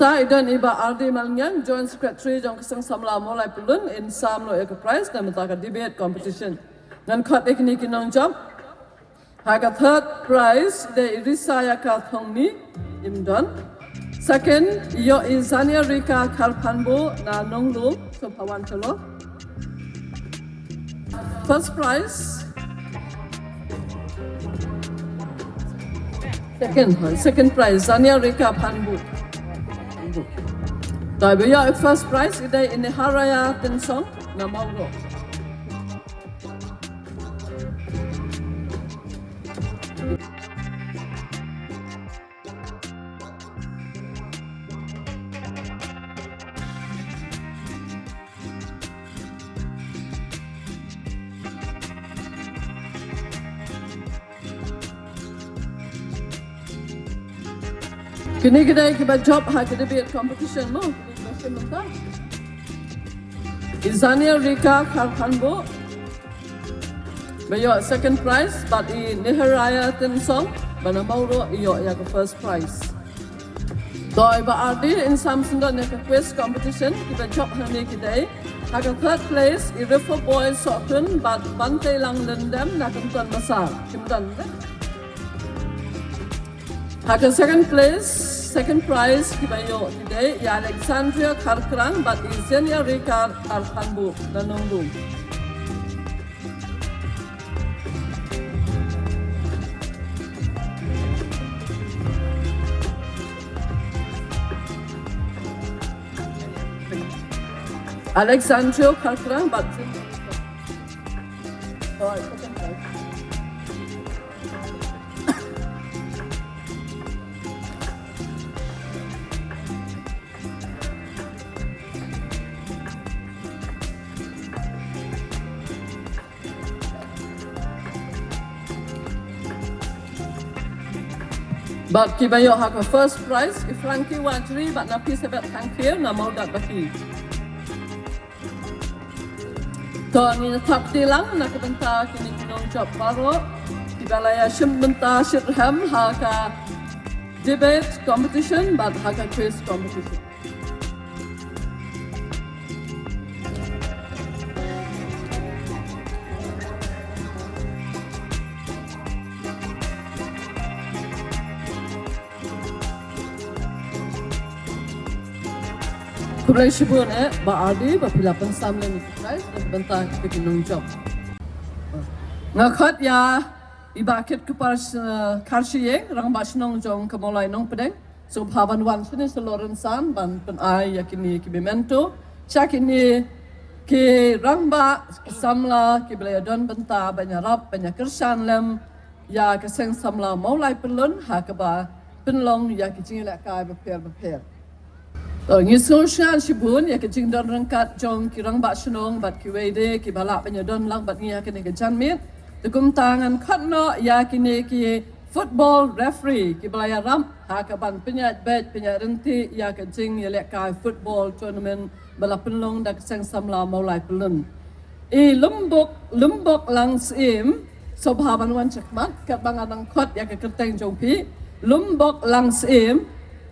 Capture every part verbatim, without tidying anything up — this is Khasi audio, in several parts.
Ta i don i Bah Ardi Malngiang, Joint Secretary jong ka Seng Samla Mawlai Pyllun, in sam noh ïa ka prize na ka bynta ka debate competition. Ngan khot ïa kine ki nongjop. Ha ka third prize i dei i Risaya Kharthongni, im don. Second i ïoh i Zania Rika Kharphanbo na Nonglum, sngewbha wan shalor. First prize. Second, second prize, Zania Rika Phanbo. Te ba ïoh i first prize i dei i Neharaya Tynsong na Mawroh. Kine ki dei kiba jop ha ka debate competition mo, kine kiba shim mynta. I Zania Rika Kharphanbo ba ïoh second prize, bad i Neharaya Tynsong ba na Mawroh i ïoh ïa ka first prize. Te i Bah Ardi in sam sngewdon ïa ka quiz competition, kiba jop hangne ki dei. Ha ka third place i River Boy Sohtun bad Banteilang Lyndem na Kynton Massar. Kim don de. Ha ka second place, second prize kiba ïoh ki dei i Alexandria Kharkrang bad i Zenia Rika Kharphanbo na Nonglum. Alexandria Kharkrang bad Zenia Rika. Oh, second prize. Bad kiba ïoh ha ka first prize i Frankie Wajri bad Naphisabeth Thangkhiew na Mawdatbaki. To ngin ïa thap kti lang na ka bynta kine ki nongjop baroh kiba la ïa shim bynta shitrhem ha ka debate competition bad ha ka quiz competition. Khublei shibun eh Bah Ardi ba phi la pynsam lem ïa ki prize na ka bynta kita ki nongjop. Nga khot ïa i Bah Kit Kupar, eh, Kharshiing, Rangbah Shnong jong ka Mawlai Nongpdeng. Sngewbha ban wan shane sha Lawrence San ban pyn-ai ïa kine ki memento sha kine ki rangbah ki samla kiba la ïa don bynta ban ïarap ban ïa kyrshan lem ïa ka Seng Samla Mawlai Pyllun ha kaba pynlong ïa ki jingïalehkai bapher bapher. To ngi sngewsynei shibun ïa ka jingdon ryngkat jong ki rangbah shnong bad kiwei de kiba lah ban ïa don lang bad ngi ha kane ka janmiet. Te kumta ngan khot noh ïa kine ki football referee kiba la ïarap ha ka ban pynïaid beit pynïaid ryntih ïa ka jingïalehkai football tournament ba la pynlong da ka Seng Samla Mawlai Pyllun. I Lumbok, Lumbok Lang Syiem, sngewbha ban wan shakhmat, katba nga dang khot ïa ka kyrteng jong phi. Lumbok Lang Syiem,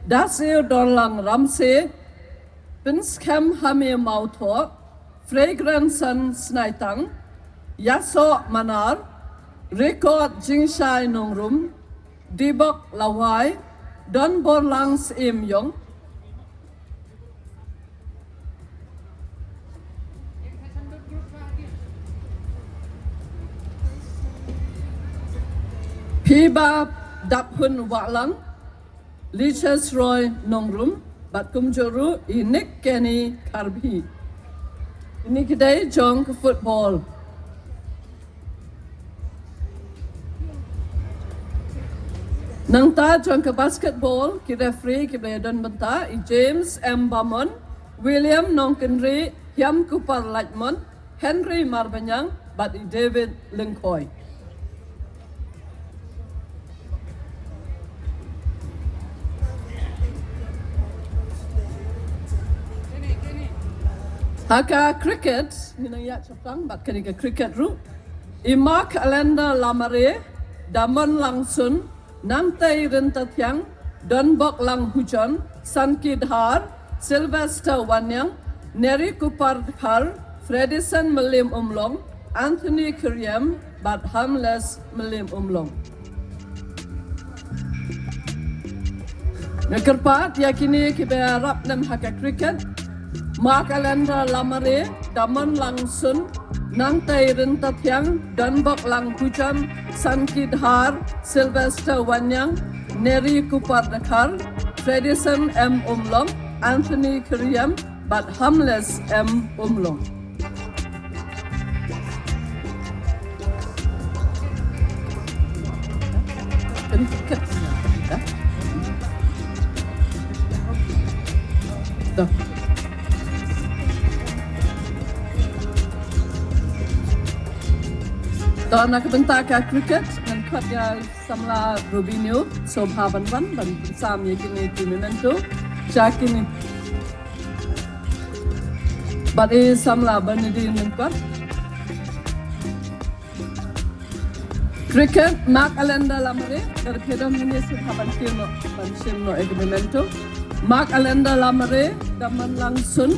Dasir Dorlang Ramse, Pynskhem Hame Mawthoh, Fragrance Snaitang, Yasoh Manar, Record Jingshai Nongrum, Dibok Lawai, Donborlang Syiem Ïong, Phiba Daphun Wahlang, Lichas Roy Nongrum, bad kumjuh ruh i Nick Kenny Kharbhi. Kine ki dei jong ka football. Nangta jong ka basketball, ki referee kiba la ïa don bynta i James M Bamon, William Nongkynrih, Hiam Kupar Laitmon, Henry Marbaniang bad i David Lyngkhoi. Ha ka cricket, ngi nang ïaid shaphrang bad kane ka cricket ruh. I Mark Alenda Lamare, Damon Langsun, Nangtei Ryntathiang, Donbok Langhujon, Sankidhar, Sylvester Wanniang, Neri Kupar Dkhar, Fredison Mylliem Umlong, Anthony Kyriem, bad Harmless Mylliem Umlong. Nga kyrpad ïa kine kiba ïarap lem ha ka cricket: Mark Alender Lamare, Damonlang Sun, Nangtei Ryntathiang, Donbok Langbujan, Sankidhar, Sylvester Wanniang, Neri Kupar Dkhar, Fredison M Umlong, Anthony Kyriem, bad Harmless M Umlong. To, na ka bynta ka cricket, ngan khot ïa samla Robinho Sobha ban wan ban sam ïa kine ki memento. Sha kine. Bad i samla Bernadine Lyngkot. Cricket, Mark Alender Lamare, ka dei phi don hangne sngewbha ban shim noh, ban shim noh ïa ka memento. Mark Alender Lamare, Damonlang Sun,